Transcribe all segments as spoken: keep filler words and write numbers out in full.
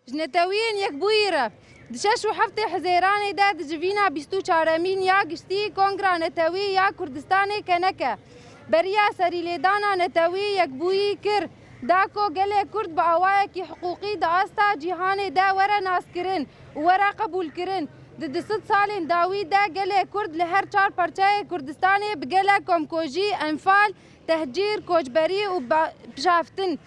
Ji Netewiyên Yekbûyî re, di şeş û heftê Hizêranê de di civîna bîst û çaremîn ya giştî Kongra Netewî ya Kurdistanê keneke beriya serîlêdana netewî yekbûyî kir, da ku gelê Kurd bi awayekî hiqûqî di asta cîhanê de were naskirin û were qebûlkirin. Di du sed salên dawî de gelê Kurd li her çar parçeyê Kurdistanê bi gelek komkojî, enfal, tehcîr, koçberî û ba-, bişaftin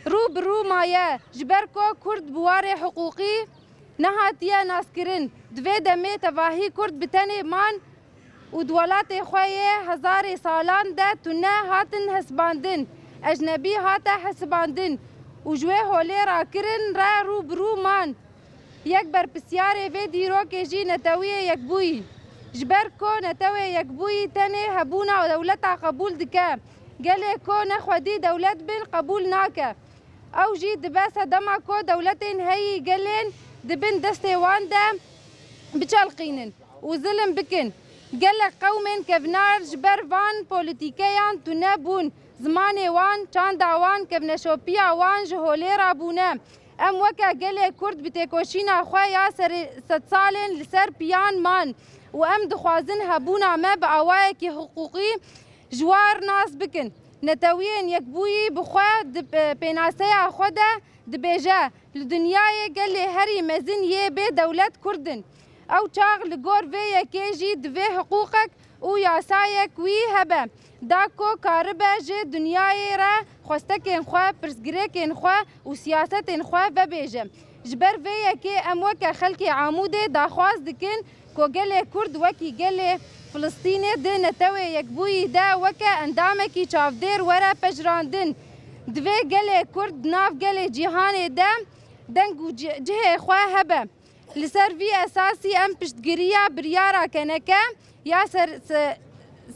rû bi rû maye. Ji ber ku Kurd bi warê hiqûqî nehatiye naskirin, di vê demê tevahî Kurd bi tenê man û di welatê xwe yê hezarê salan de tune hatin hesibandin, ecnebî hate hesibandin û ji wê holê rakirin re rû bi rû man. Yek berpisyarê vê dîrokê jî Neteweyê Yekbûyî. Ji ber ku Neteweyê Yekbûyî tenê hebûna dewleta qebûl dike, gelê ku ne xwedî dewlet bin qebûl nake. Ew jî dibe sedema ku dewletên heyî gelên di bin destê wan de biçelqînin û zilim bikin. Gelek qewmên kevnar ji ber van polîtîkeyan tune bûn. Zimanê wan, çanda wan, kevneşopiya wan ji holê rabûne. Em weke gelê Kurd bi têkoşîna xwe ya serê sedsalên li ser piyan man û em dixwazin hebûna me bi awayekî hiqûqî ji war nas bikin. Neteweyên Yekbûyî bi xwe di, e, pênaseya xwe de dibêje, li dinyayê gelê herî mezin yê bê dewlet Kurd in. Ew çax li gor vê yekê jî divê hiqûqek û yasayek wî hebe, da ku karibe ji dinyayê re xwestekên xwe, pirsgirêkên xwe û siyasetên xwe vebêje. Ji ber vê yekê em weke xelkê Amûdê daxwaz dikin ku gelê Kurd wekî gelê Filistînê di Netewê Yekbûyî de weke endamekî çavdêr were pejirandin. Divê gelê Kurd di nav gelê cîhanê de deng û ci-, cihê xwe hebe. Li ser vî esasî em piştgiriya biryara keneke ya ser-, se-,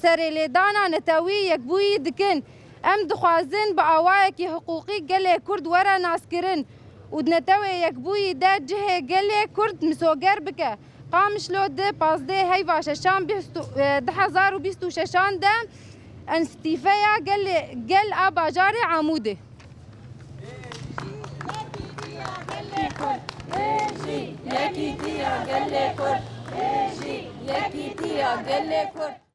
serêlêdana Netewî Yekbûyî dikin. Em dixwazin bi awayekî hiqûqî gelê Kurd were naskirin û di Netewê Yekbûyî de cihê gelê Kurd misoger bike. Qamişlo di pazdeh heyva şeşan bîst û, e, du hezar û bîst û şeşan de enstîfeya gelê, gel a bajarê Amûdê. Yekîtiya gelê Kurd. Yekîtiya gelê Kurd.